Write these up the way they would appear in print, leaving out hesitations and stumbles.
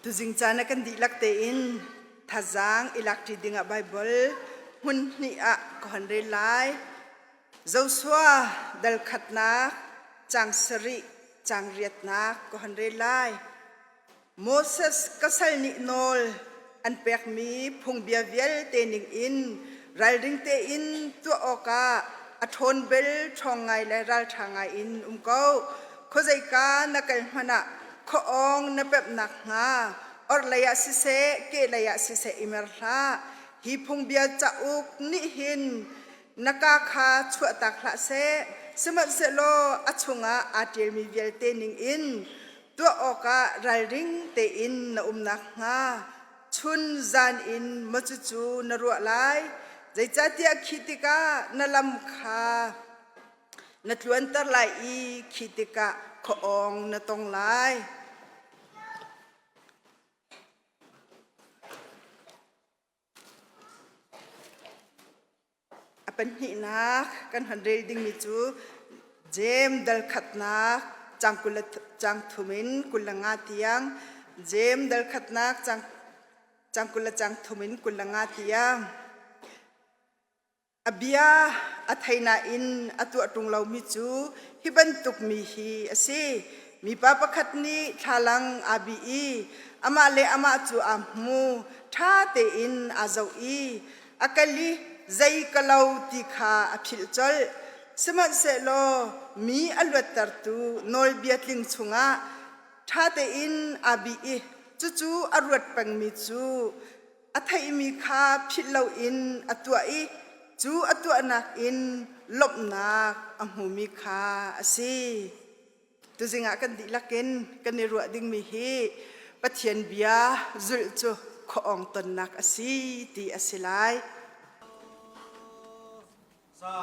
Tuzing caan ah kan dihlak tein thazaang i lak ṭi dingah Baibal hmun hnih ah ka hon rel lai. Joshua dal khatnak caang sarih caang riatnak ka hon rel lai. Moses ka sal nih nawl an pekmi phungbia vialte ningin ralring tein tuah awkah a ṭhawn bel ṭhawng ngai le ralṭha ngai in um ko. Khuazeika na kal hmanh ah khuaawng na pemh nakhnga orhlei ah siseh kehlei ah siseh i mer hlah. Hi phungbia cauk nih hin na kaa kha chuahtak hlah seh, sihmanhsehlaw a chungah aa ṭialmi vialte ningin tuah awkah ralring tein na um nakhnga chun zan in maw cucu na ruah lai. Zeicahtiah khi tikah na lam kha na tluanter lai i khi tikah khuaawng na tong lai. A pahnihnak kan hon rel dingmi cu Jeim dal khatnak cang 20 cang thum in 25 tiang Jeim dal khatnak cang cang 20 cang thum in 25 tiang A bia a thei nain a tuah ṭung lomi cu hi bantuk mi hi a si. Mipa pakhat nih thlalang aa bih i amah le amah cu aa hmu, ṭha tein aa zoh i a kal i zei ka lo ti kha a philh colh. Sihmanhsehlaw mi a luattertu nawlbia tling chungah ṭha tein aa bih i cucu a ruat pengmi cu a theihmi kha philh loin a tuah i cu a tuahnak in lawmhnak a hmumi kha a si. Tuzing ah kan dihlak in kan i ruah dingmi hi Pathian bia zulh cu khuaawng tonnak a si ti a si lai. Sa.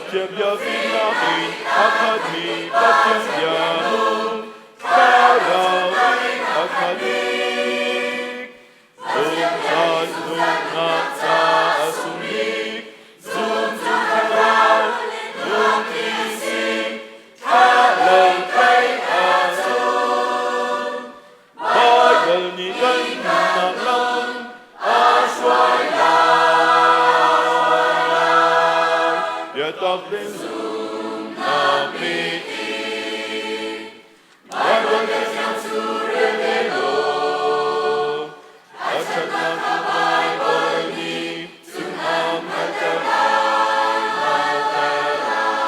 Pathian bia fimnak in a khatmi Pathian bia nung thlarau in a khat bik. Zungzal nunnak ca a sung bik, zumtu thlarau lungthin sin thlah lo thei a sung. Baibal nih kan nunnak lam a hruai lai. Biatak in zumhnak mit in Baibal biasiang cu rel ve law a ṭhatnak cu Baibal nih zumhnak hngalhter lai, hngalhter lai.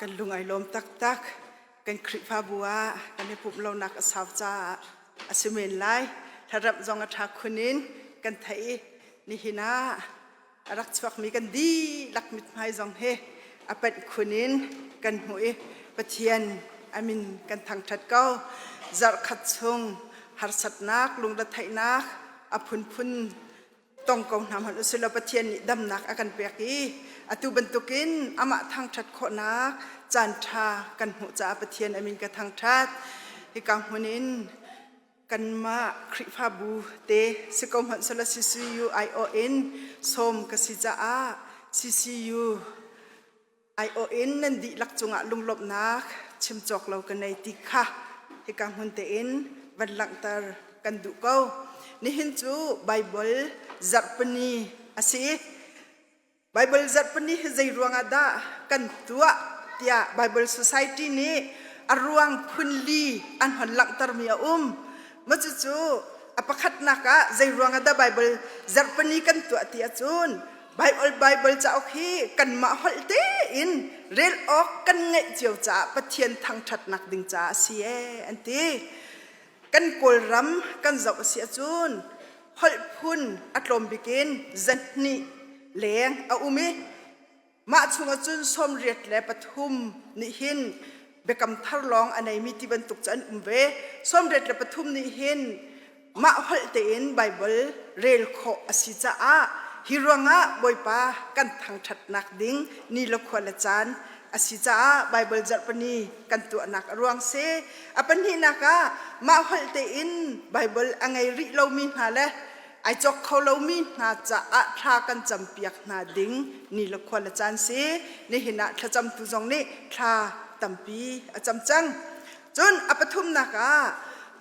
Kan lung ai lawm taktak. Kan Khrihfabu ah kan i pumh lonak a sau caah a si men lai. Hlaremh zong a ṭha khun in kan theih i nihin ah a rak chuakmi kan dihlak mithmai zong hi a panh khun in kan hmuh i Pathian a min kan thangṭhat ko. Zarhkhat chung harsatnak, lungretheihnak a phunphun tong ko hna hmanh usih law Pathian nih damnak a kan pek i atu bantukin amah thangṭhat khawhnak caanṭha kan hmuh caah Pathian a min ka thangṭhat. Hika hmun in kanmah Khrihfabu te si ko hmanh selaw CCU aiawh in sawm ka si caah CCU aiawh in nan dihlak cungah lunglawmhnak chim cawk lo ka nei ti kha hika hmun tein van langhter kan duh ko. Nihin cu Baibal zarhpini a si i Baibal zarhpini hi zei ruangah dah kan tuah tiah Baibal Society nih a ruang phunli an hon langhtermi a um. Mah cucu a pakhatnak ah zei ruangah dah Baibal zarhpini kan tuah ti ahcun Baibal Baibal cauk hi kanmah holh tein rel awk kan ngeih cio caah Pathian thangṭhatnak ding caah a si ee an ti. Kan Kawlram kan zoh a si ahcun holh phun a tlawm bik in zahnih leng a um i mah chung ahcun 83 nih hin biakam thar lawng a neimi ti bantuk cu an um ve. 83 nih hin mah holh tein Baibal rel khawh a si caah hi ruangah Bawipa kan thangṭhatnak ding ni le khua le caan a si caah Baibal zarhpini kan tuahnak a ruang si. A pahnihnak ah mah holh tein Baibal a ngei rih lomi hna le ai cawk kho lomi hna caah thla kan campiak hna ding ni le khua le caan si. Nihin ah thlacamtu zong nih thla tampi a cam cang. Cun a pathumnak ah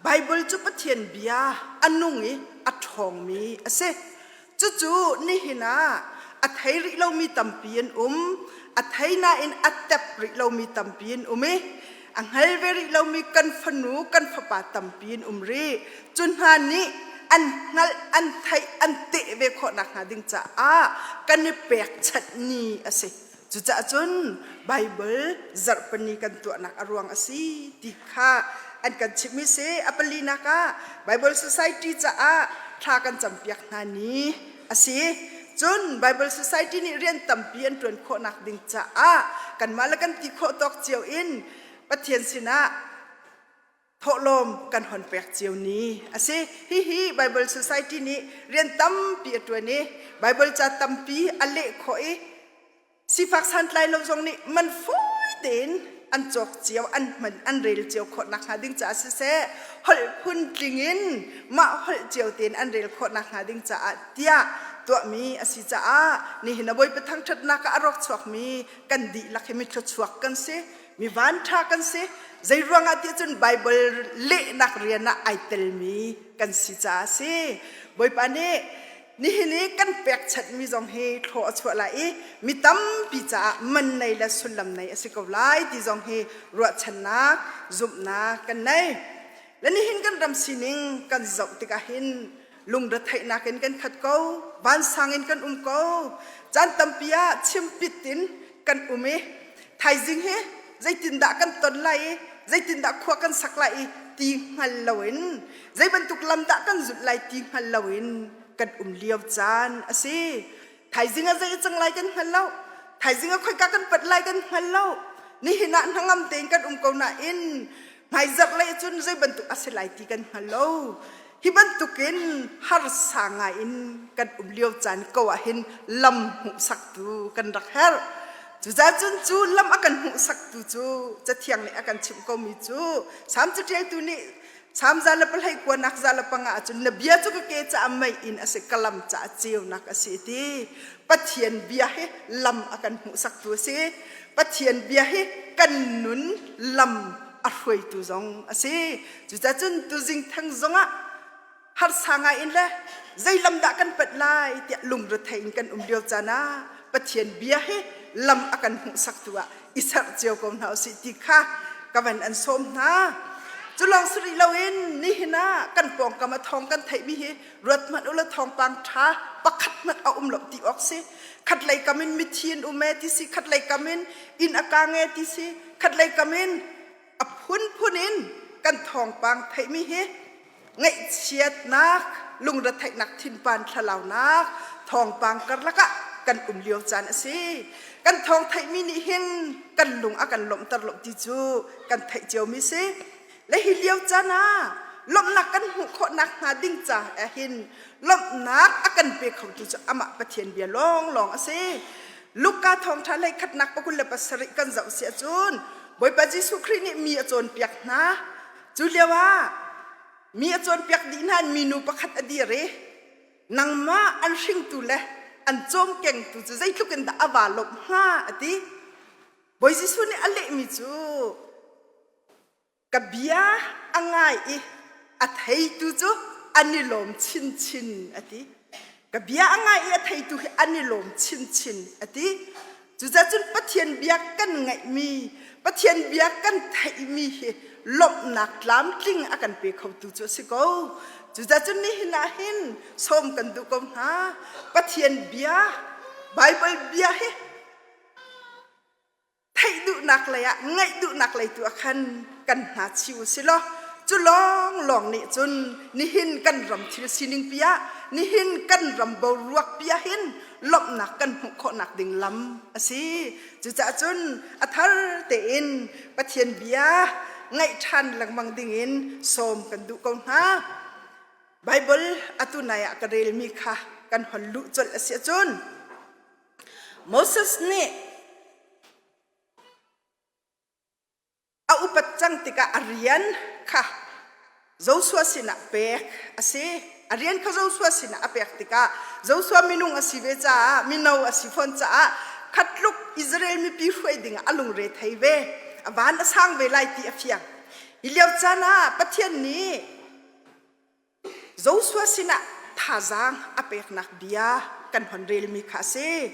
Baibal cu Pathian bia a nung i a ṭhawngmi a si. Cucu nihin ah a thei rih lomi tampi an um, a thei nain a tep rih lomi tampi an um i a hngal ve rih lomi kan fanu kan fapa tampi an um rih. Cu hna nih an hngalh, an theih, an teh ve khawh nakhnga ding caah kan i pekchanh ni a si. Cucaah cun Baibal zarhpini kan tuahnak a ruang a si ti kha an kan chimhmi si. A palinak ah Bible Society caah thla kan campiak hna ni a si. Cun Bible Society nih rian tampi an ṭuan khawhnak ding caah kanmah le kan ti khawh tawk cio in Pathian sinah thawhlawm kan hon pek cio ni a si. Hihi Bible Society nih rian tampi a ṭuan i Bible ca tampi a leh khawh i sifak santlai lo zong nih man fawi tein an cawk cio, an hman, an rel cio khawh nakhnga ding caah siseh, holh phun tling in mah holh cio tein an rel khawh nakhnga ding caah tiah tuahmi a si caah nihin a Bawipa thangṭhatnak ah a rawk chuakmi kan dihlak hi mi thluachuak kan si. Mi vanṭha kan si. Zei ruangah ti cun Baibal lehnak rian ah ai telmi kan si caah a si. Bawipa nih nihin i kan pekchanhmi zong hi thlaw a chuah lai i mi tampi caah man nei le sullam nei a si ko lai ti zong hi ruahchannak, zumhnak kan nei. Le nihin kan ram sining kan zoh tikah hin lungretheihnak in kan khat ko, vansang in kan um ko. Caan tampi ah chimpit in kan um i thaizing hi zeitindah kan ton lai i zeitindah khua kan sak lai i ti hngal loin zei bantuk lam dah kan zulh lai ti hngal loin kan um lio caan a si. Thaizing ah zei a cang lai kan hngal lo. Thaizing ah khoika kan pat lai kan hngal lo. Nihin ah hnangam tein kan um ko nain hmaizarh lei cun zei bantuk a si lai ti kan hngal lo. Hi bantukin harsa ngai in kan um lio caan ko ah hin lam hmuhsaktu kan rak herh. Cucacun cu lam a kan hmuhsaktu cu Cathiang nih a kan chimh komi cu Salm caṭialtu nih Salm za le pahlei kuanak za le panga ahcun na bia cu ka ke caah mei in a si ka lam caah ceunak a si ti. Pathian bia hi lam a kan hmuhsaktu a si. Pathian bia hi kan nun lam a hruaitu zong a si. Cucacun tuzing theng zongah harsa ngai in le zei lam dah kan panh lai tiah lungrethei in kan um lio caan ah Pathian bia hi lam a kan hmuhsaktu ah i serh cio ko hna usih ti kha ka van an sawm hna. Cu lawng si rih loin nihin ah kan pawngkam a thawng kan theihmi hi ruat hmanh ulaw thawngpang ṭha pakhat hmanh a um lo ti awk si. Khatlei kam in mithi an um ee ti si, khatlei kam in inn a kang ee ti si, khatlei kam in a phunphun in kan thawngpang theihmi hi ngaihchiatnak, lungretheihnak, thinpan thlalaunak thawngpang karlak ah kan um lio caan a si. Kan thawng theihmi nih hin kan lung a kan lawmhter lo ti cu kan theih ciomi si. Le hi lio caan ah lawmhnak kan hmuh khawhnak hnga ding caah hin lawmhnak a kan pe khotu cu amah Pathian bia lawnglawng a si. Luka thawngṭha hlei khatnak pakul le pasarih kan zoh si ahcun Bawipa Jesuh Khrih nih mi a cawnpiak hna. Cu lio ah mi a cawnpiak dih hna in minu pakhat a dir i nangmah an hringtu le an cawmkengtu cu zeitluk in dah a vaa lawmh hnga a ti. Bawi Jesuh nih a lehmi cu ka bia a ngai i a theitu cu an i lawm chinchin a ti. Ka bia a ngai i a theitu hi an i lawm chinchin a ti. Cucacun Pathian bia kan ngaihmi, Pathian bia kan theihmi hi lawmhnak tlamtling a kan pe khotu cu a si ko. Cucacun nihin ah hin sawm kan duh ko hna. Pathian bia, Bible bia hi theih duhnak lei ah ngaih duhnak lei tu ah khan kan hna chi u si law cu lawnglawng nih cun nihin kan ram thil sining pi ah nihin kan ram boruak pi ah hin lawmhnak kan hmuh khawhnak ding lam a si. Cucaah cun a thar tein Pathian bia ngaih ṭhan lengmang dingin sawm kan duh ko hna. Bible atu nai ah ka relmi kha kan hon luh colh a si ahcun Moses nih A upat cang tikah a rian kha Joshua sinah pek a si. A rian kha Joshua sinah a pek tikah Joshua minung a si ve caah mino a si fawn caah khatluk Israel mipi hruai dingah a lungre thei ve. A van a sang ve lai ti a fiang. Hi lio caan ah Pathian nih Joshua sinah thazaang a peknak bia kan hon relmi kha a si.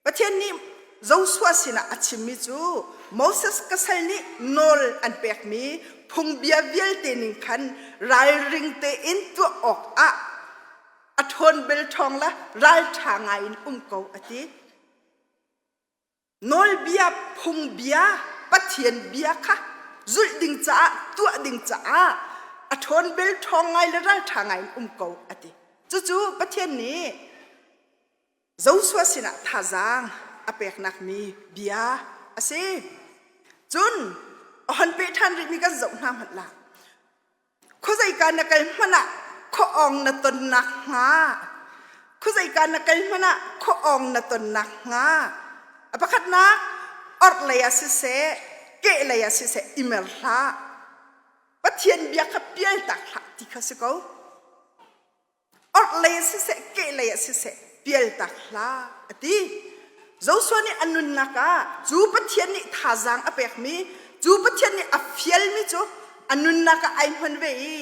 Pathian nih Joshua sinah a chimmi cu Moses ka sal nih nawl an pekmi phungbia vialte ning khan ralring tein tuah awkah a ṭhawn bel ṭhawng le ralṭha ngaiin um ko a ti. Nawlbia phungbia Pathian bia kha zulh ding caah tuah ding caah a ṭhawn bel ṭhawng ngai le ralṭha ngaiin um ko a ti. Cucu Pathian nih Joshua sinah thazaang a peknak mi bia a si. Cun a hon peh ṭhan rihmi kan zoh hna hmanh la. Khuazeika na kal hmanh ah khuaawng na tonnak hnga khuazeika na kal hmanh ah khuaawng na tonnak hnga a pakhatnak orhlei ah siseh kehlei ah siseh i mer hlah. Pathian bia kha pialtak hlah ti kha si ko. Orhlei ah siseh kehlei ah siseh pialtak hlah a ti. Joshua nih a nunnak ah cu Pathian nih thazaang a pekmi, cu Pathian nih a fialmi cu a nunnak ah ai hman ve i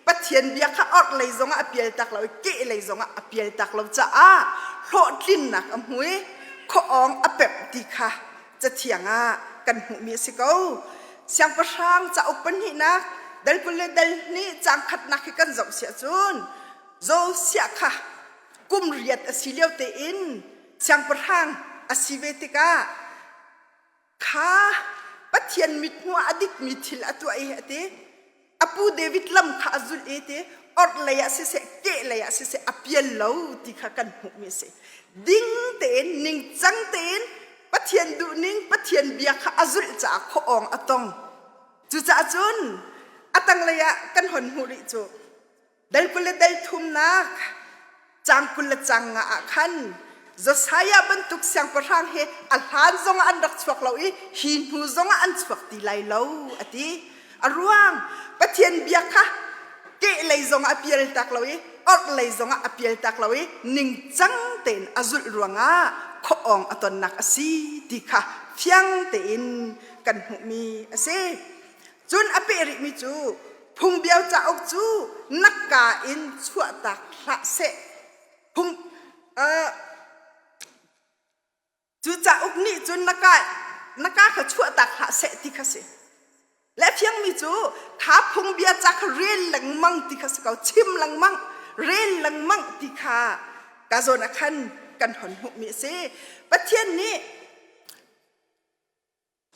Pathian bia kha orhlei zongah a pialtak lo i kehlei zongah a pialtak lo caah hlawhtlinnak a hmu i khuaawng a pemh ti kha cathiang ah kan hmuhmi a si ko. Siangpahrang cauk pahnihnak dal 20 le dal hnih caang khatnak hi kan zoh si ahcun Josiah kha kum riat a si lio tein siangpahrang a si ve tikah kha Pathian mithmuh ah a dikmi thil a tuah i a ti. A pu David lam kha a zulh i ti orhlei ah siseh kehlei ah siseh a pial lo ti kha kan hmuhmi a si. Ding tein ningcang tein Pathian duhning Pathian bia kha a zulh caah khuaawng a tong. Cucaah cun a tanglei ah kan hon hmuh rih cu. Dal 20 le dal thumnak cang 20 le cang nga ah khan Josiah bantuk siangpahrang hi a hlan zongah an rak chuak lo i hi hnu zongah an chuak ti lai lo a ti. A ruang Pathian bia kha kehlei zongah a pial tak lo i orhlei zongah a pial tak lo i ningcang tein a zulh ruangah khuaawng a tonnak a si ti kha fiang tein kan hmuhmi a si. Cun a peh rihmi cu phungbia cauk cu na ka in chuahtak hlah seh. Phung cu cauk nih cun na ka na ka kha chuahtak hlah seh ti kha si. Le fiangmi cu kha phungbia ca kha rel lengmang ti kha si ko, chim lengmang, rel lengmang ti kha ka zawn ah khan kan hon hmuhmi a si. Pathian nih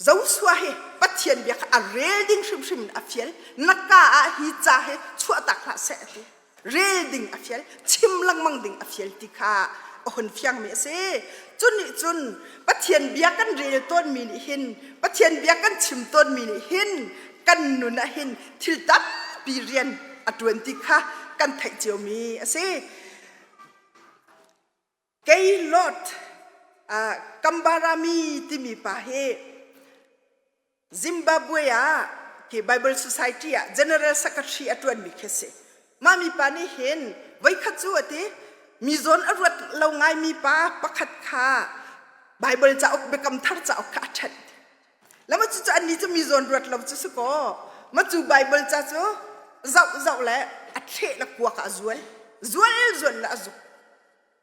Joshua hi Pathian bia kha a rel ding hrimhrim in a fial. Na ka ah hi ca hi chuahtak hlah seh a ti. Rel ding a fial, chim lengmang ding a fial ti kha a hun fiangmi a si. Cu nih cun Pathian bia kan rel tawnmi nih hin, Pathian bia kan chim tawnmi nih hin kan nun ah hin thil tampi rian a ṭuan ti kha kan theih ciomi a si. Kei Lot Kambarami timi pa hi Zimbabwe ah khi Bible Society ah General Secretary a ṭuanmi khi a si. Mah mi pa nih hin voikhat cu a ti mi zawn a ruat lo ngaimi pa pakhat kha Bible cauk Biakam Thar cauk kha a ṭhenh. Lama cu cu annih cu mi zawn ruat lo cu si kaw ma cu Bible ca cu zoh zoh le a thleh le kuak ah a zual. Zual zual le a zuk.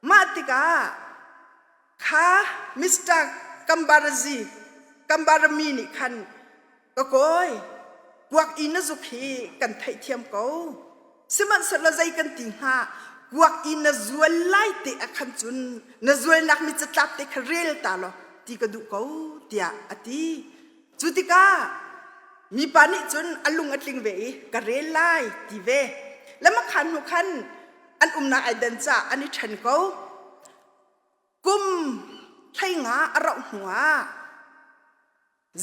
Mah tikah kha Mr. Kambarazi Kambarami nih khan ka kawi kuak i na zuk hi kan theihthiam ko. Sihmanhsehlaw zei kan ti hnga kuak i na zual lai te ah khan cun na zualnak mi catlap te kha rel ta law ti ka duh ko tiah a ti. Cu tikah mipa nih cun a lung a tling ve i ka rel lai ti ve. Le makhan hnu khan an umnak ai dan caah an i ṭhen ko. Kum 15 a rauh hnuah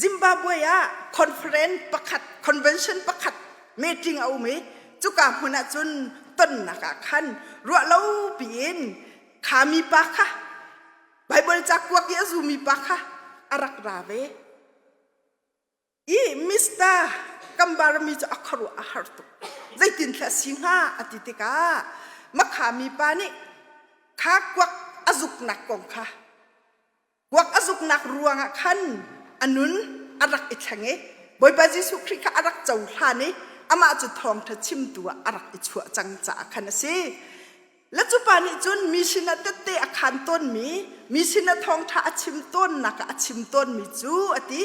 Zimbabwe ah conference pakhat convention pakhat meeting a um i cuka hmun ah cun tonnak ah khan ruah lo piin kha mipa kha Bible ca kuak i a zumi pa kha a rak ra ve. I Mr. Kambarami cu a khuaruah a har tuk. Zeitin thla si hnga a ti tikah makha mipa nih kha kuak a zuknak kong kha kuak a zuknak ruangah khan a nun a rak i thleng i Bawipa Jesuh Khrih kha a rak cohlan i amah cu thawngṭha chimtu ah a rak i chuah cang caah khan a si. Le cu pa nih cun mi sinah tette a khaan tawnmi, mi sinah thawngṭha a chim tawnnak ah a chim tawnmi cu a ti.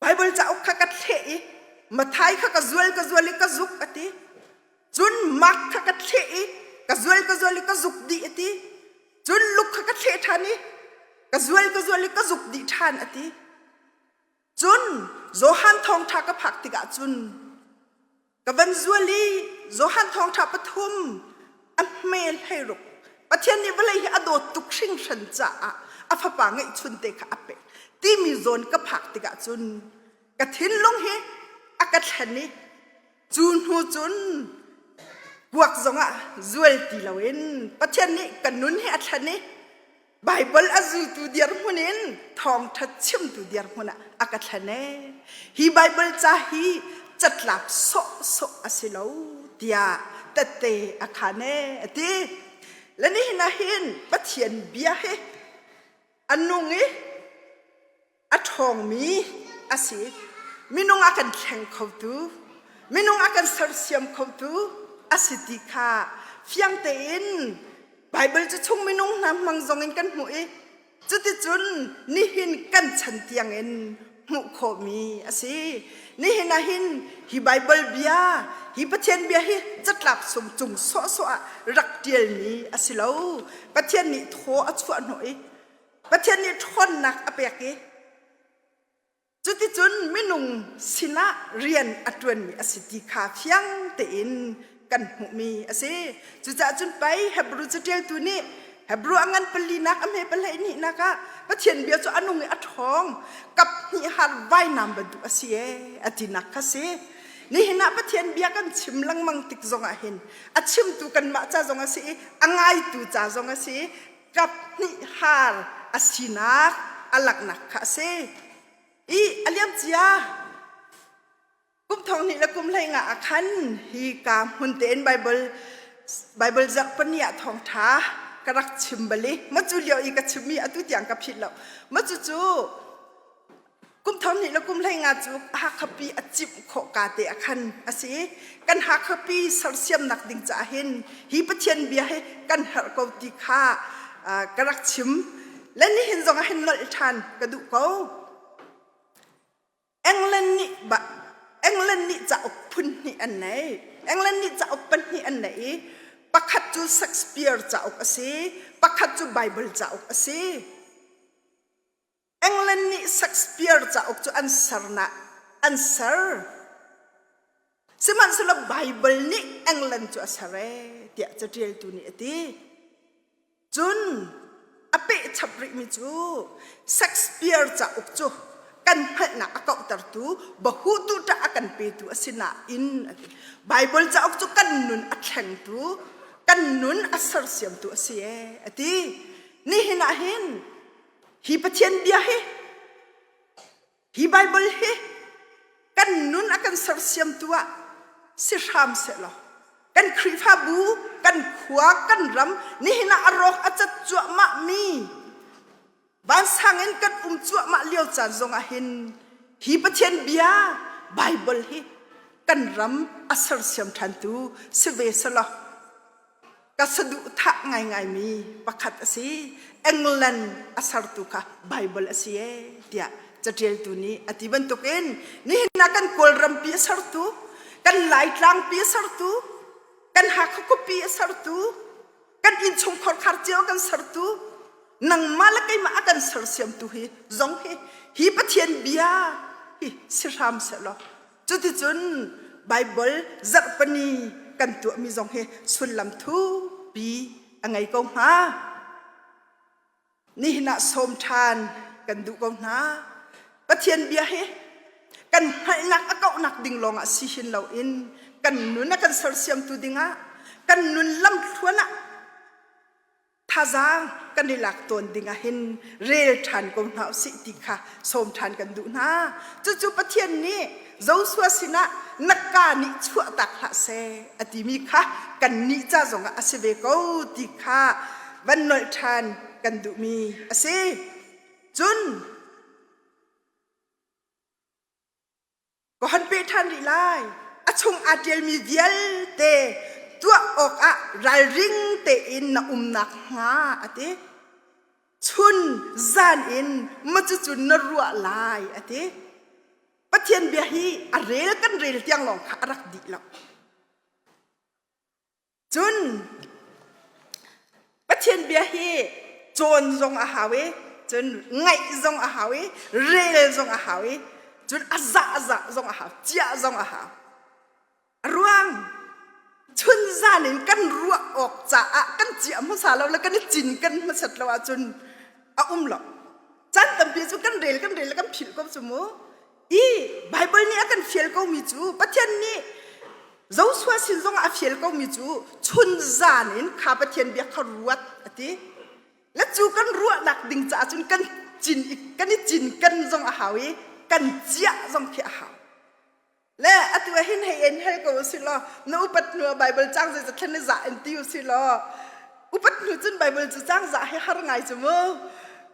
Baibal cauk kha ka thleh i Mathai kha ka zual ka zual i ka zuk a ti. Cun Mark kha ka thleh i ka zual ka zual i ka zuk dih a ti. Cun Luke kha ka thleh ṭhan i ka zual ka zual i ka zuk dih ṭhan a ti. Cun Johan thawngṭha ka phak tikah cun Ka van zual i Johan thawngṭha pathum a hme hleiruk Pathian nih vawlei hi a dawt tuk hringhran caah a fapa ngeihchunte kha a pek timi zawn ka phak tikah cun ka thinlung hi a ka thlen i cu hnu cun kuak zongah zual ti loin Pathian nih ka nun hi a thlen i Baibal a zultu dirhmun in thawngṭha chimtu dirhmun ah a ka thlen ee. Hi Baibal ca hi catlap sawhsawh a si lo tiah tette a khan ee a ti. Le nihin ah hin Pathian bia hi a nung i a ṭhawngmi a si. Minung a kan thleng khotu, minung a kan sersiam khotu a si ti kha fiang tein Baibal cu chung minung hna hmang zong in kan hmuh i cuticun nihin kan chan tiangin hmuh khawhmi a si. Nihin ah hin hi Baibal bia, hi Pathian bia hi catlap sung cung sawhsawh ah rak ṭialmi a si lo. Pathian nih thaw a chuah hnawh i Pathian nih ṭhawnnak a pek i cuticun minung sinah rian a ṭuanmi a si ti kha fiang tein kan hmuhmi a si. Cucaah cun pei Hebrew caṭialtu nih Hebrew a ngan palinak a hme pahleihnak ah Pathian bia cu a nung i a ṭhawng kap hnih har vainam bantuk a si ee a tinak kha si. Nihin ah Pathian bia kan chim lengmang tik zong ah hin a chimtu kanmah ca zong a si i a ngaitu ca zong a si i kap hnih har a sinak a langhnak kha a si. I a liam cia kum thong hnih le kum hlei nga ah khan hi ka hmun tein Bible Bible zarhpani ah thawngṭha ka rak chim bal i ma cu lio i ka chimmi atu tiang ka philh lo. Ma cu cu kum thong hnih le kum hlei nga cu Hakhapi a cimh khawh ka te ah khan a si i kan Hakhapi sersiamnak ding caah hin hi Pathian bia hi kan herh ko ti kha ka rak chim. Le nihin zong ah hin nolh ṭhan ka duh ko. England nih England nih cauk phun hnih an nei. England nih cauk pahnih an nei i pakhat cu Shakespeare cauk a si, pakhat cu Bible cauk a si. England nih Shakespeare cauk cu an sernak an ser. Sihmanhsehlaw Bible nih England cu a ser ee tiah caṭialtu nih a ti. Cun a pehchap rihmi cu Shakespeare cauk cu kan hngalhnak a kauhtertu bahutu ṭah a kan petu a si nain a ti. Bible cauk cu kan nun a thlengtu, kan nun a sersiamtu a si ee a ti. Nihin ah hin hi Pathian bia hi hi Bible hi kan nun a kan sersiamtu ah si hram sehlaw kan Khrihfabu kan khua kan ram nihin ah a rawk a cat cuahmah mi vansang in kan um cuahmah lio caan zong ah hin hi Pathian bia Bible hi kan ram a sersiam ṭhantu si ve selaw ka saduhthah ngaingaimi pakhat a si. England a sertu kha Bible a si ee tiah caṭialtu nih a ti bantukin nihin ah kan Kawlrampi a sertu, kan Laitlangpi a sertu, kan Hakha khuapi a sertu, kan innchungkhar khar cio kan sertu, nangmah le keimah a kan sersiamtu hi zong hi hi Pathian bia hi si hram sehlaw Cuticun Baibal zarhpani kan tuahmi zong hi sullam thupi a ngei ko hnga. Nihin ah sawm ṭhan kan duh ko hna. Pathian bia hi kan hngalhnak a kauhnak ding lawngah si hin loin kan nun a kan sersiamtu dingah kan nun lamthluan ah thazaang kan i lak tawn ding ah hin rel ṭhan ko hna usih ti kha sawm ṭhan kan duh hna. Cucu Pathian nih Joshua sinah na ka nih chuahtak hlah seh a timi kha kannih ca zongah a si ve ko ti kha van nolh ṭhan kan duhmi a si. Cun Ka hon peh ṭhan rih lai. A chung aa ṭialmi vialte tuah awkah ralring tein na um nakhnga a ti. Chun zan in macucu na ruah lai a ti. Pathian bia hi a rel kan rel tiang lawng kha a rak dih lo. Cun Pathian bia hi cawn zong a hau i cun ngaih zong a hau i rel zong a hau i cun a zah zah zong a hau ciah zong a hau. A ruang chun zan in kan ruah awk caah kan ciah hmasa lo le kan i cinken hmasat lo ahcun a um lo. Caan tampi cu kan rel kan rel le kan philh ko cu mu. I Bible nih a kan fial komi cu Pathian nih Joshua sin zongah a fial komi cu chun zan in kha Pathian bia kha ruat a ti. Le cu kan ruahnak ding caah cun kan cin kan i cinken zong a hau i kan ciah zong khi a hau. Le atu ah hin hei en hel ko u si law na upat hnu ah Bible cang zei thlen i zah in ti u si law upat hnu cun Bible cu cang zah hi har ngai cu mu.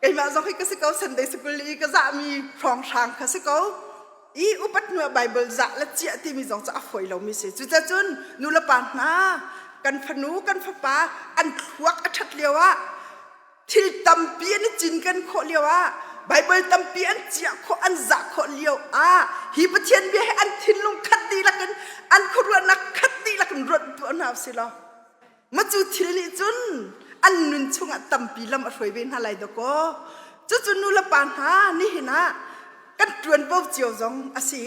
Keimah zong hi ka si ko Sunday school i ka zahmi hrawnghrang kha si ko. I upat hnu ah Bible zah le ciah timi zong cu a fawi lomi si. Cucacun nulepa hna kan fanu kan fapa an thluak a ṭhat lio ah thil tampi an i cinken khawh lio ah Bible tampi an ciah khawh an zah khawh lio ah hi Pathian bia hi an thinlung khat dihlak in an khuaruahnak khat dihlak in ruat tuah hna usih law Ma cu thil nih cun an nun chungah tampi lam a hruai ve hna lai dawkaw. Cucu nu le pa hna nihin ah kan ṭuanvo cio zong a si.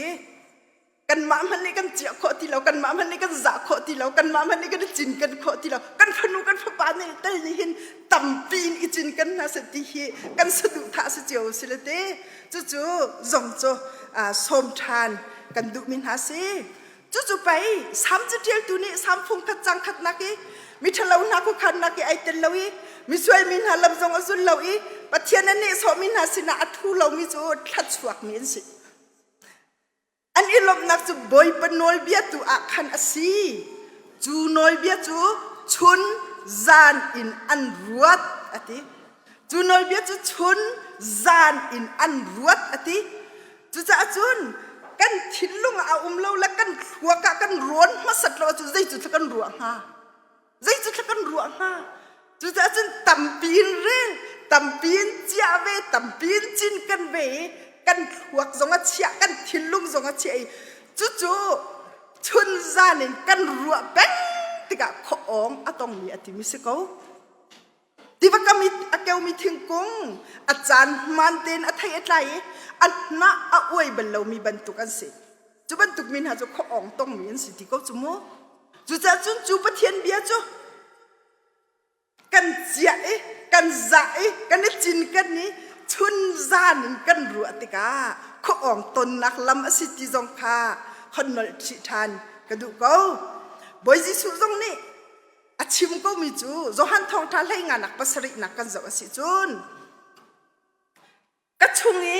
Kanmah hmanh nih kan ciah khawh ti lo, kanmah hmanh nih kan zah khawh ti lo, kanmah hmanh nih kan i cinken khawh ti lo. Kan fanu kan fapa nih tel nih hin tampi in i cinken hna seh ti hi kan saduhthah si cio si le te. Cucu zong cu sawm ṭhan kan duhmi hna si. Cucu pei Salm caṭialtu nih Salm fung khat cang khatnak i miṭhalo hna khuakhannak i ai tel lo i misual mi hna lam zong a zul lo i Pathian a nehsawhmi hna sinah a ṭhu lomi cu thluachuakmi an si. An i lawmhnak cu Bawipa nawlbia tu ah khan a si. Cu nawlbia cu chun zan in an ruat a ti. Cu nawlbia cu chun zan in an ruat a ti. Cucaah cun kan thinlung ah a um lo le kan thluak ah kan rawn hmasat lo ahcun zei cu thla kan ruah hnga? Zei cu thla kan ruah hnga? Cucaah cun tampi in rel, tampi in ciah ve, tampi in cin kan ve i kan thluak zong a chiah, kan thinlung zong a chiah i cucu chun zan in kan ruah peng tikah khuaawng a tongmi a timi si ko. Tiva kam i a keumi thingkung a caan hmaan tein a thei a tlai i a hnah a uai bal lomi bantuk an si. Cu bantuk mi hna cu khuaawng tongmi an si ti ko cu mu. Cucaah cun cu Pathian bia cu kan ciah i kan zah i kan i cinken i chun zan in kan ruah tikah khuaawng tonnak lam a si ti zong kha hon nolh chih ṭhan ka duh ko. Bawi Jesuh zong nih a chim komi cu Johan thawngṭha hlei nganak pasarihnak kan zoh a si cun ka chung i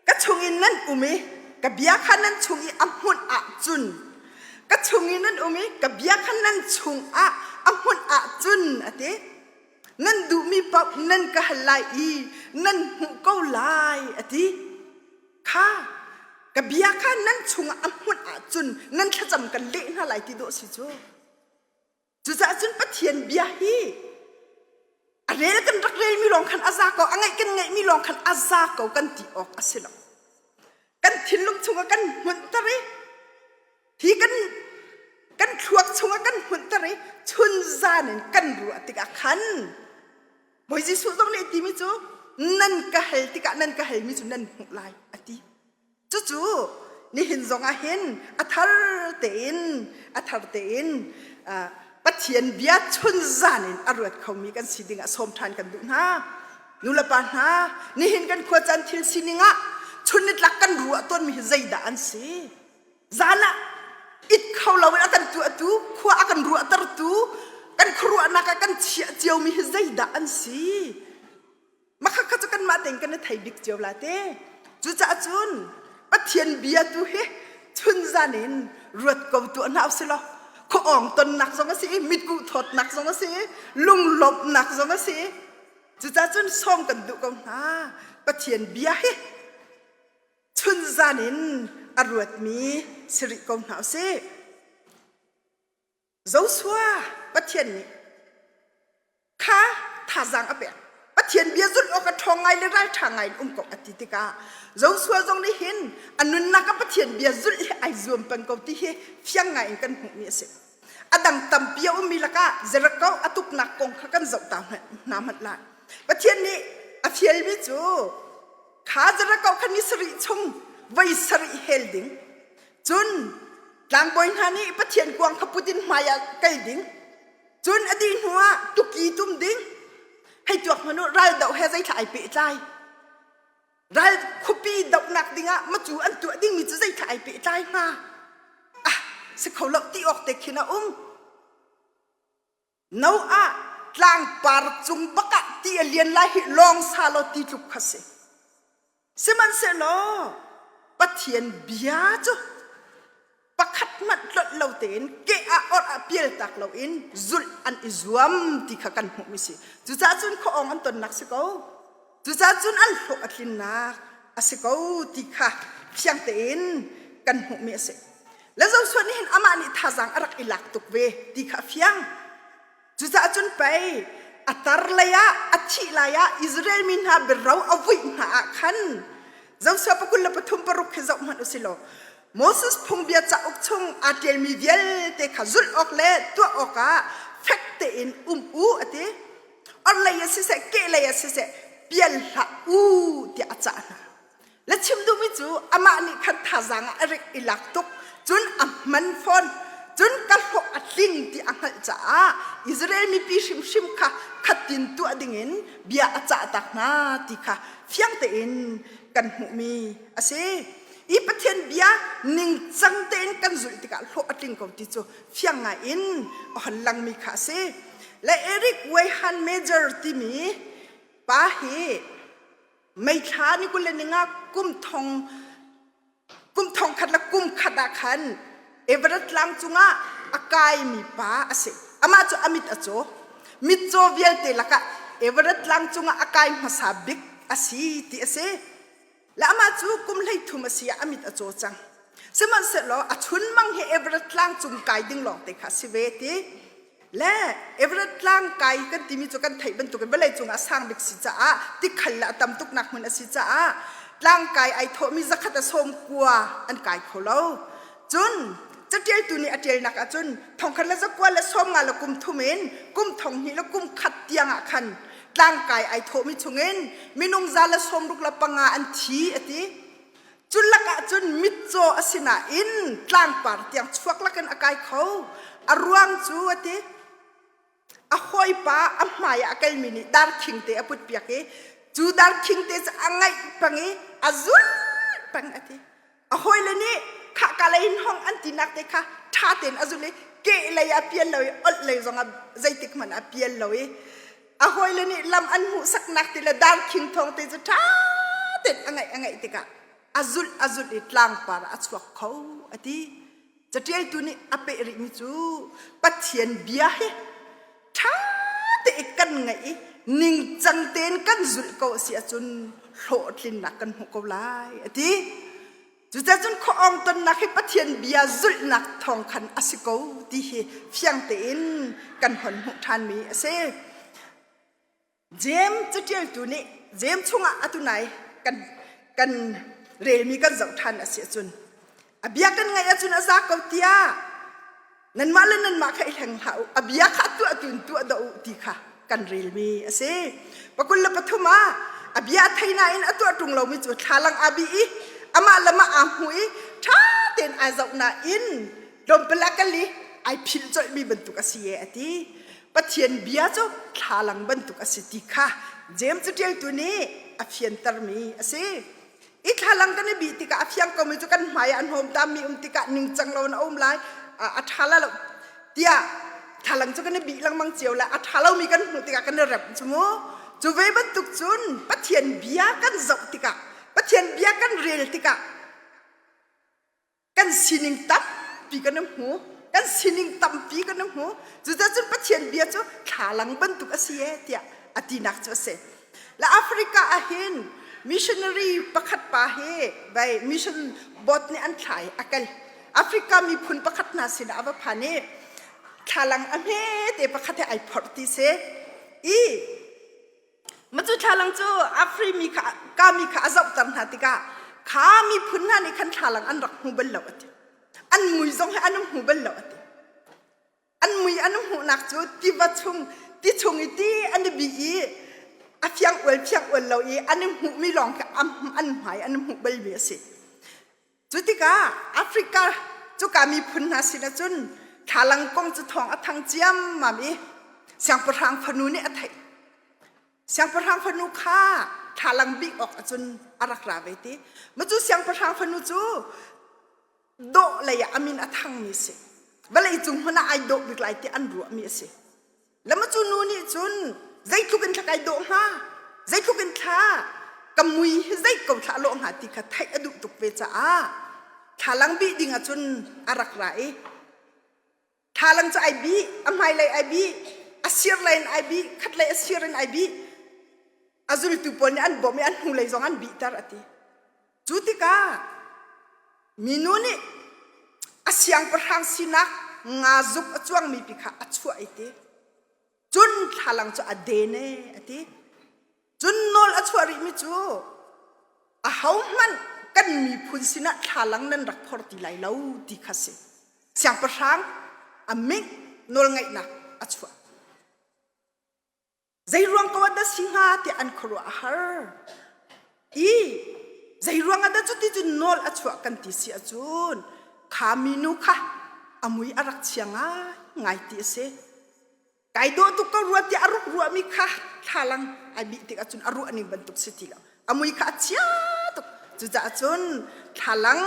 ka chung in nan um i ka bia kha nan chung i a hmunh ahcun ka chung i nan um i ka bia kha nan chung ah a hmunh ahcun a ti nan duhmi paoh nan ka hal lai i nan hmuh ko lai a ti kha ka bia kha nan chungah a hmunh ahcun nan thlacam kan leh hna lai ti dawh si cu Cucaah cun Pathian bia hi a rel kan rak relmi lawng khan a za ko, a ngaih kan ngaihmi lawng khan a za ko kan ti awk a si lo. Kan thinlung chungah kan hmunhter i hi kan kan thluak chungah kan hmunhter i chun zan in kan ruah tikah khan Bawi Jesuh zong nih a timi cu nan ka hal tikah nan ka halmi cu nan hmuh lai a ti. Cucu nihin zong ah hin a thar tein a thar tein Pathian bia chun zan in a ruat khomi kan si ding ah sawm ṭhan kan duh hna. Nulepa hna, nihin kan khua caan thil sining ah chun nitlak kan ruah tawnmi hi zeidah an si? Zan ah it kho loin a kan tuahtu, khua a kan ruahtertu, kan khuaruahnak ah kan chiah ciomi hi zeidah an si? Makhakha cu kanmah tein kan i thei bik cio la te. Cucaah cun Pathian bia tu hi chunzan in ruat ko tuah hna usih law khuaawng tonnak zong a si i mitkuh thawtnak zong a si i lunglawmhnak zong a si i cucaah cun sawm kan duh ko hna Pathian bia hi chunzan in a ruatmi si rih ko hna usih. Joshua Pathian nih kha thazaang a pek. Pathian bia zulh awk a ṭhawng ngai le ralṭha ngai in um ko a ti tikah Joshua zong nih hin a nunnak ah Pathian bia zulh hi ai zuam peng ko ti hi fiang ngai in kan hmuhmi a si. A dang tampi a ummi lakah Jericho a tuknak kong kha kan zoh ta hna hmanh lai. Pathian nih a fialmi cu kha Jericho kha ni sarih chung voi sarih hel ding Cun tlangbawi hna nih Pathian kuang kha put in hmaiah kal ding. Cun a dih hnuah tuki tum ding. Hei tuak hmanh u, ral doh he zeithla ai pehtlai. Ral khuapi dohnak dingah macu an tuah dingmi cu zeithla ai pehtlai hnga? Ah, si kho lo ti awk te khin a um. Noah tlangpar cung bak ah ti a lian lai hi lawng sa law ti tluk kha si. Sihmanhsehlaw Pathian bia cu pakhat hmanh tlonh lo tein ke ah orh ah pial tak loin zulh an i zuam ti kha kan hmuhmi si. Cucaah cun khuaawng an tonnak si ko. Cucaah cun an hlawh a tlinnak a si ko ti kha fiang tein kan hmuhmi a si. Le Joshua nih hin amah nih thazaang a rak i lak tuk ve ti kha a fiang. Cucaah cun pei a tar lei ah a thih lai ah Israel mi hna biaro a vuih hna ah khan Joshua pakul le pathum paruk khi zoh hmanh u si law Moses phungbia cauk chung aa ṭialmi vialte kha zulh awk le tuah awkah fek tein um u a ti. Orhlei ah siseh kehlei ah siseh pial hlah u tiah a cah hna. Le chim duhmi cu amah nih khan thazaang ah a rik i lak tuk cun a hman fawn cun ka hlawh a tling ti a hngalh caah Israel mipi hrimhrim kha khatin tuah dingin bia a cah tak hna ti kha fiang tein kan hmuhmi a si. I Pathian bia ningcang tein kan zulh tikah hlawh a tling ko ti cu fiang ngai in a hon langmi kha a si. Le Eric Weihan Major timi pa hi meithla ni 20 le ninga kum thong kum thong khat le kum khat ah khan Everett tlang cungah a kaimi pa a si. Amah cu a mit a caw. Mitcaw vialte lakah Everett tlang cungah a kai hmasa bik a si ti a si. Le amah cu kum 13 a si ah a mit a caw cang. Sihmanhsehlaw a chunmang hi Everett tlang cung kai ding lawng te kha a si ve ti. Le Everett tlang kai kan timi cu kan theih bantukin vawlei cungah a sang bik si caah tikhal le a tam tuknak hmun a si caah tlang kai ai thawhmi zakhat a sawm kua an kai kho lo. Cun catialtu nih a ṭialnak ahcun thongkhat le zakua le sawmnga le kum thum in kum thong hnih le kum khat tiang ah khan tlangkai ai thawhmi chungin minung 165 an thi a ti. Cu lakah cun mitcaw a si nain tlangpar tiang chuak lakin a kai kho. A ruang cu a ti. A hawipa a hmai ah a kalmi nih darkhing te a putpiak i cu darkhing te cu a ngaih pang i a zulh peng a ti. A hawile nih khahka lei in hong an tinak te kha ṭha tein a zulh i keh lei ah pial lo i olh lei zong ah zeitik hmanh ah pial lo i a hawile nih lam an hmuhsaknak ti le darkhing thawng te cu ṭha tein a ngaih a ngaih tikah a zulh a zulh i tlangpar ah a chuak kho a ti. Caṭialtu nih a peh rihmi cu Pathian bia hi ṭha tein kan ngaih i ningcang tein kan zulh ko a si ahcun hlawhtlinnak kan hmuh ko lai a ti. Cucaah cun khuaawng tonnak hi Pathian bia zulhnak thawng khan a si ko ti hi fiang tein kan hon hmuh ṭhanmi a si. Jeim caṭialtu nih Jeim chungah atu nai kan kan relmi kan zoh ṭhan a si ahcun a bia kan ngaih ahcun a za ko tiah nanmah le nanmah kha i hleng hlah u, a bia kha tuah tu in tuah dah u ti kha kan relmi a si. 23 ah a bia a thei nain a tuah ṭung lomi cu thlalang aa bih i amah le mah aa hmu i ṭha tein aa zoh nain tlawmpalakali ai philh colhmi bantuk a si e a ti. Pathian bia cu thlalang bantuk a si ti kha James caṭialtu nih a fiantermi a si. I thlalang kan i bih tikah a fiang komi cu kan hmai ah a hnawmtammi um tikah ningcang lo in a um lai, a ṭha la lo tiah thlalang cu kan i bih lengmang cio le a ṭha lomi kan hmuh tikah kan i remh cu mu. Cu ve bantuk cun Pathian bia kan zoh tikah, Pathian bia kan rel tikah kan sining tampi kan hmu, kan sining tampi kan hmu. Cucaah cun Pathian bia cu thlalang bantuk a si e tiah a tinak cu a si. La Africa ah hin missionary pakhat pa hi vai mission boat nih an thlai a kal. Africa miphun pakhat hna sinah a va phan i thlalang a hme te pakhat he ai phorh ti si. I Mah cu thlalang cu Afri mi kha ka mi kha a zohter hna tikah kha miphun hna nih khan thlalang an rak hmu bal lo a ti. An mui zong hi an hmu bal lo a ti. An mui an hmuhnak cu tiva chung ti chung i ti an i bih i a fiang ual fiang ual lo i an i hmuhmi lawng kha an hmai an hmuh balmi a si. Cu tikah Africa cuka miphun hna sinah cun thlalang kong cu thawng a thang ciammam i siangpahrang fanu nih a theih. Siangpahrang fanu kha thlalang bih awk ahcun a rak ra ve ti. Mah cu siangpahrang fanu cu dawh lei ah a min a thangmi a si. Vawlei cung hmanh ah ai dawh bik lai ti an ruahmi a si. Lama cu nu nih cun zeitluk in thla kai dawh hnga, zeitluk in thla ka mui hi zei ko thla lawh hnga ti kha theih a duh tuk ve caah thlalang bih ding ahcun a rak ra i thlalang cu ai bih, a hmailei ai bih, a sir lei in ai bih, khatlei a sir in ai bih. A zultu pawl nih an bawmh i an hnulei zong an bihter a ti. Cu tikah minu nih a siangpahrang sinak nga zuk a cuangmi pi kha a chuah i ti. Cun thlalang cu a den e a ti. Cun nawl a chuah rihmi cu ahohmanh kan miphun sinah thlalang nan rak phor ti lai lo ti kha si. Siangpahrang a ming nawlngeihnak a chuah. Zeiruang ko ah dah si hnga tiah an khuaruah a har. I zeiruang ah dah cuti cun nawl a chuah kan ti si ahcun kha minu kha a mui a rak chia ngaingai ti a si. Kai dawh tuk ko rua tiah a ruk ruahmi kha thlalang ai bih tik ahcun a ruah ning bantuk si ti lo. A mui kha a chia tuk. Cucaah cun thlalang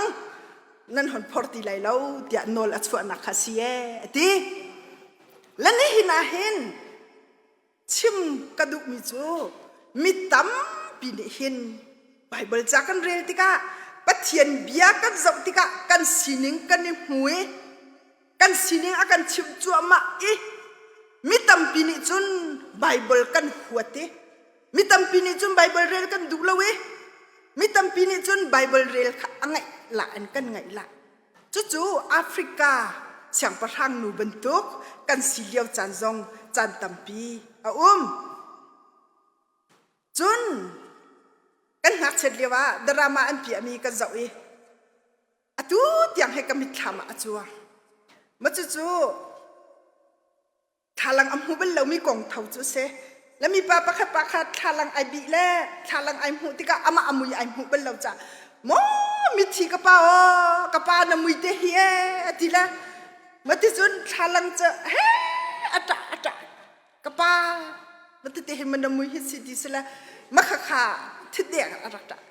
nan hon phor ti lai lo tiah nawl a chuahnak kha si ee a ti. Le nihin ah hin chim ka duhmi cu mi tampi nih hin Baibal ca kan rel tikah Pathian bia kan zoh tikah kan sining kan i hmu i kan sining a kan chimh cuahmah i mi tampi nih cun Baibal kan huat i mi tampi nih cun Baibal rel kan duh lo i mi tampi nih cun Baibal rel kha a ngaih la in kan ngaih la. Cucu Africa siangpahrang nu bantuk kan si lio caan zong caan tampi a um. Cun kan ngakchiat lio ah drama an piahmi kan zoh i atu tiang he ka mitthlam ah a cuang. Mah cucu thlalang a hmu bal lomi kong tho cu a si. Le mipa pakhat pa kha thlalang ai bih le thlalang ai hmuh tikah amah a mui ai hmuh bal lo caah maw mithi ka pa aw ka pa na mui te hi ee a ti le maticun thlalang cu he a ṭah a ṭah ka pa matete hi na mui hi si ti si le makhakha thideng a rak ṭah.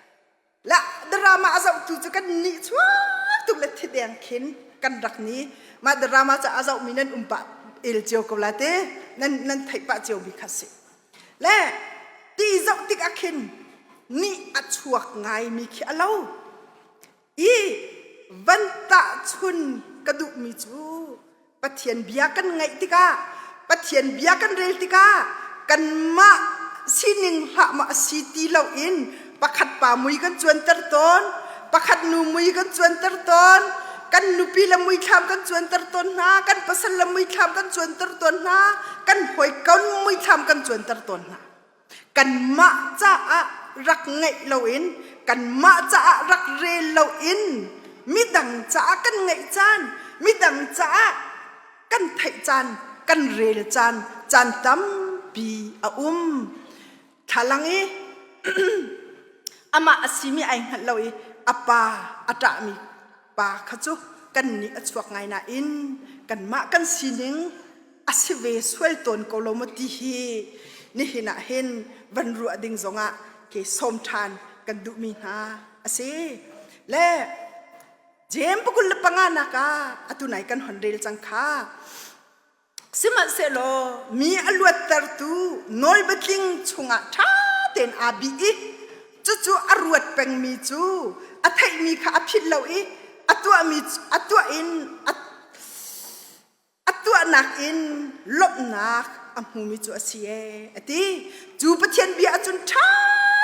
La drama a zohtu cu kan nih chuak tuk le thideng khin kan rak ni. Mah drama cu a zohmi nan um pah el cio ko la te nan nan theih pah cio mi kha si. Le ti zoh tik ah khin nih a chuak ngai mi khi a lo. I van tahchun ka duhmi cu Pathian bia kan ngaih tikah Pathian bia kan rel tikah kanmah sining hlah maw a si ti loin pakhat pa mui kan cuanter tawn, pakhat nu mui kan cuanter tawn, kan nupi le muithlam kan cuanter tawn hna, kan pasal le muithlam kan cuanter tawn hna, kan hawikom muithlam kan cuanter tawn hna. Kanmah caah rak ngaih loin, kanmah caah rak rel loin, midang caah kan ngaih caan, midang caah kan theih caan, kan rel caan, caan tampi a um. Thlalang i amah a simi ai hngalh lo i a pa a ṭahmi pa kha cu kan nih a chuak ngai nain kanmah kan sining a si ve sual tawn ko lo maw ti hi nihin ah hin van ruah ding zongah ke sawm ṭhan kan duhmi hna a si. Le Jeim pakul le panga nak ah atu nai kan hon rel cang kha. Sihmanhsehlaw mi a luattertu nawlbiatling chungah ṭha tein aa bih i cucu a ruat pengmi cu a theihmi kha a philh lo i a tuahmi a tuah in a tuahnak in lawmhnak a hmumi cu a si ee a ti. Cu Pathian bia ahcun ṭha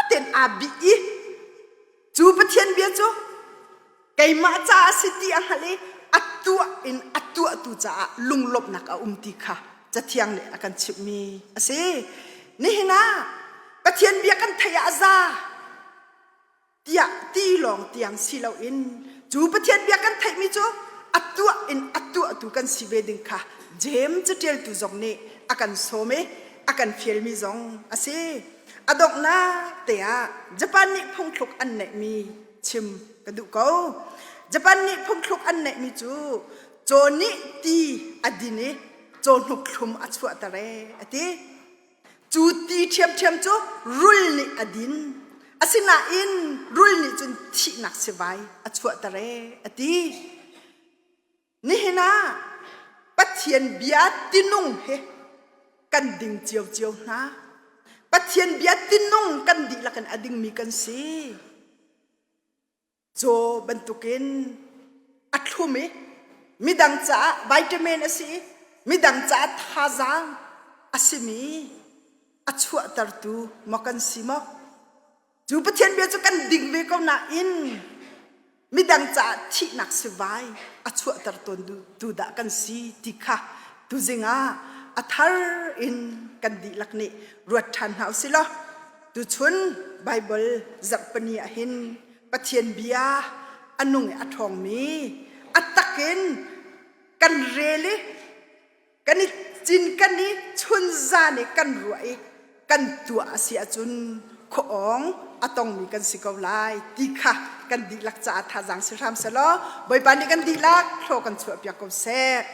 tein aa bih i cu Pathian bia cu keimah caah a si ti a hngalh i a tuah in a tuahtu caah lunglawmhnak a um ti kha Cathiang nih a kan chimhmi a si. Nihin ah Pathian bia kan theih ah a za tiah ti lawng tiang si loin cu Pathian bia kan theihmi cu a tuah in a tuahtu kan si ve ding kha Jeim caṭialtu zong nih a kan sawm i a kan fialmi zong a si. A donghnak te ah Japan nih phungthluk an neihmi chim ka duh ko. Japan nih phungthluk an neihmi cu caw nih ti a din i cawhnuk thlum a chuahter ee a ti. Cu ti ṭhiamṭhiam cu rul nih a din. Asinain rul nih cun thihnak sivai a chuahter ee a ti. Nihin ah Pathian bia tinung he kan ding ciocio hna. Pathian bia tinung kan dihlak in a dingmi kan si. Caw bantukin a thlum i midang caah vitamin a si i midang caah thazaang a simi a chuahtertu maw kan si maw? Cu Pathian bia cu kan ding ve ko nain midang caah thihnak sivai a chuahter tawn tu dah kan si ti kha tuzing ah a thar in kan dihlak nih ruat ṭhan hna usih law tuchun Baibal zarhpini ah hin Pathian bia a nung i a ṭhawngmi a tak in kan rel i kan i cinken i chunzan i kan ruah i kan tuah a si ahcun khuaawng a tongmi kan si ko lai ti kha kan dihlak caah thazaang si hram selaw Bawipa nih kan dihlak thlaw kan chuahpiak ko seh.